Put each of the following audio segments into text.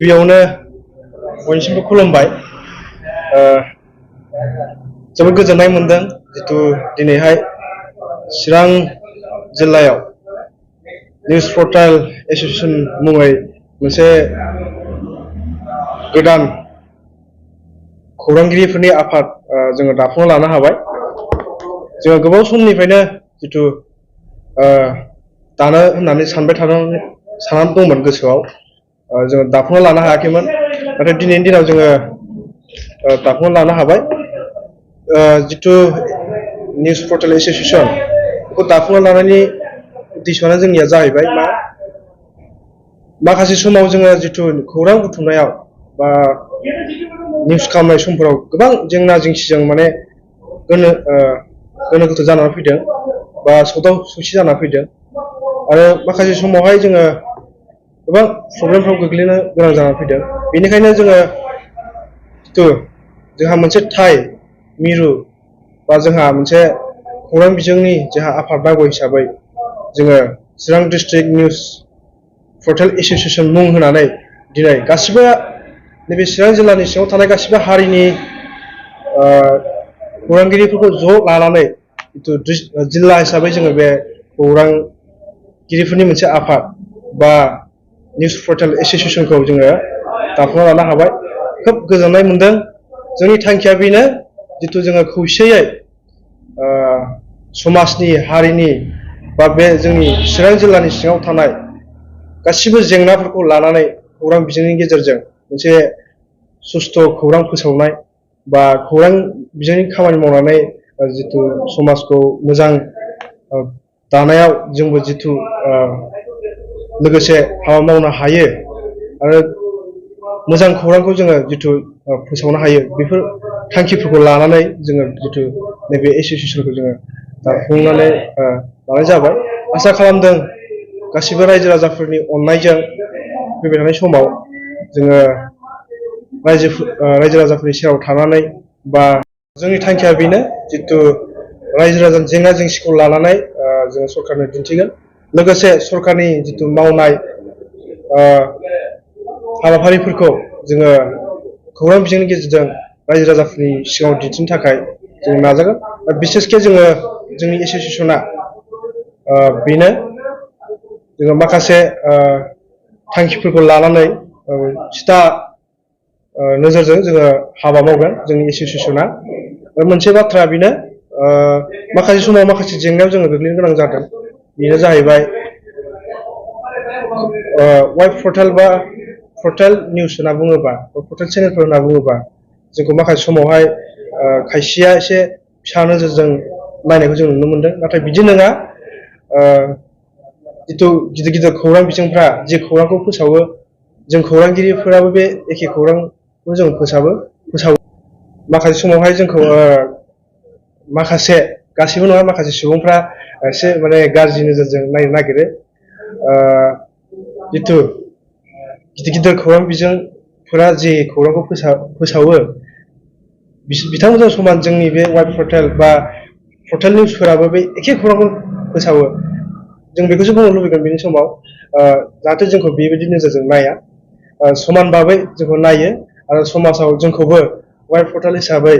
गिबियावनो बयनिसिमबो खुलुमबाय। जोबोद गोजोननाय मोनदों जितु दिनैहाय चिरां जिल्लायाव निउज पर्टेल एसोसिएशन मुङै मोनसे गोदान खौरांगिरिफोरनि आफाद जोङो दाफुंना लानो हाबाय। जोङो गोबाव समनिफ्रायनो जितु दानो होननानै साननानै दंमोन गोसोआव। जोङो दाफुंना लानो हायाखैमोन, नाथाय दिनैनि दिनाव जोङो दाफुंना लानो हाबाय। जितु निउज पर्टेल एसोसिएशन बेखौ दाफुंना लानायनि उद्देश्यआनो जोंनिया जाहैबाय माखासे समाव जोङो जितु खौरां बुथुमनायाव बा निउज खालामनाय समफोराव गोबां जेंना जेंसिजों माने गोनो गोथो जानानै फैदों बा सौदाव सौसि जानानै फैदों। आरो माखासे समावहाय जोङो गोबां प्रब्लेमफ्राव गोग्लैनो गोनां जानानै फैदों। बेनिखायनो जोङो जितु जोंहा मोनसे मिरु बा जोंहा मोनसे खौरां बिजोंनि जोंहा आफाद नांगौ हिसाबै जोङो चिरां डिस्ट्रिक्ट निउज पर्टेल एसोसिएशन मुं होनानै दिनै गासिबो नैबे चिरां जिल्लानि सिङाव थानाय गासिबो हारिनि खौरांगिरिफोरखौ ज' लानानै जितु जिल्ला हिसाबै जोङो बे खौरांगिरिफोरनि मोनसे आफाद बा निउज पर्टेल एसोसिएशनखौ जोङो दाफुंना लानो हाबाय। खोब गोजोननाय मोनदों। जोंनि थांखिया बेनो जितु जोङो खौसेयै समाजनि हारिनि बा बे जोंनि चिरां जिल्लानि सिङाव थानाय गासिबो जेंनाफोरखौ लानानै खौरां बिजोंनि गेजेरजों मोनसे सुस्थ' खौरां फोसावनाय बा खौरां बिजोंनि खामानि मावनानै जितु समाजखौ मोजां दानायाव जोंबो जितु लोगोसे हाबा मावनो हायो आरो मोजां खौरांखौ जोङो जितु फोसावनो हायो, बेफोर थांखिफोरखौ लानानै जोङो जितु नैबे एसोसिएशनखौ जोङो दाफुंनानै लानाय जाबाय। आसा खालामदों गासिबो रायजो राजाफोरनि अननायजों फैबाय थानाय समाव जोङो रायजो राजाफोरनि सेराव थानानै बा जोंनि थांखिया बेनो जितु रायजो राजानि जेंना जेंसिखौ लानानै जोङो सरकारनो दिन्थिगोन। लोगोसे सरकारनि जितु मावनाय हाबाफारिफोरखौ जोङो खौरां बिजोंनि गेजेरजों रायजो राजाफोरनि सिगाङाव दिन्थिनो थाखाय जों नाजागोन। बिसेसके जोङो जोंनि एसोसिएशना बेनो जोङो माखासे थांखिफोरखौ लानानै सिदा नोजोरजों जोङो हाबा मावगोन जोंनि एसोसिएशना। मोनसे बाथ्रा बेनो माखासे समाव माखासे जेंनायाव जोङो गोग्लैनो गोनां जादों। बेनो जाहैबाय वेब पर्टेल बा पर्टेल निउस होनना बुङोबा पर्टेल चेनेलफोर होनना बुङोबा जोंखौ माखासे समावहाय खायसेया एसे फिसा नोजोरजों नायनायखौ जों नुनो मोनदों। नाथाय बिदि नङा। जितु गिदिर गिदिर खौरां बिजोंफ्रा जे खौरांखौ फोसावो, जों खौरांगिरिफोराबो बे एखे खौरांखौ जों फोसावो। माखासे समावहाय जोंखौ माखासे गासैबो नङा, माखासे सुबुंफ्रा एसे माने गाज्रि नोजोरजों नायनो नागिरो। जितु गिदिर गिदिर खौरां बिजोंफोरा जे खौरांखौ फोसावो बिथांमोनजों समान जोंनि बे वेब पर्टेल बा पर्टेल निउसफोराबो बे एखे खौरांखौ फोसावो। जों बेखौसो बुंनो लुबैगोन बेनि समाव जाहाथे जोंखौ बेबायदि नोजोरजों नाया, समान भाबै जोंखौ नायो आरो समाजाव जोंखौबो वेब पर्टेल हिसाबै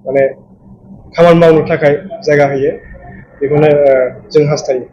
माने खामानि मावनो थाखाय जायगा होयो। बेखौनो जों हास्थायो।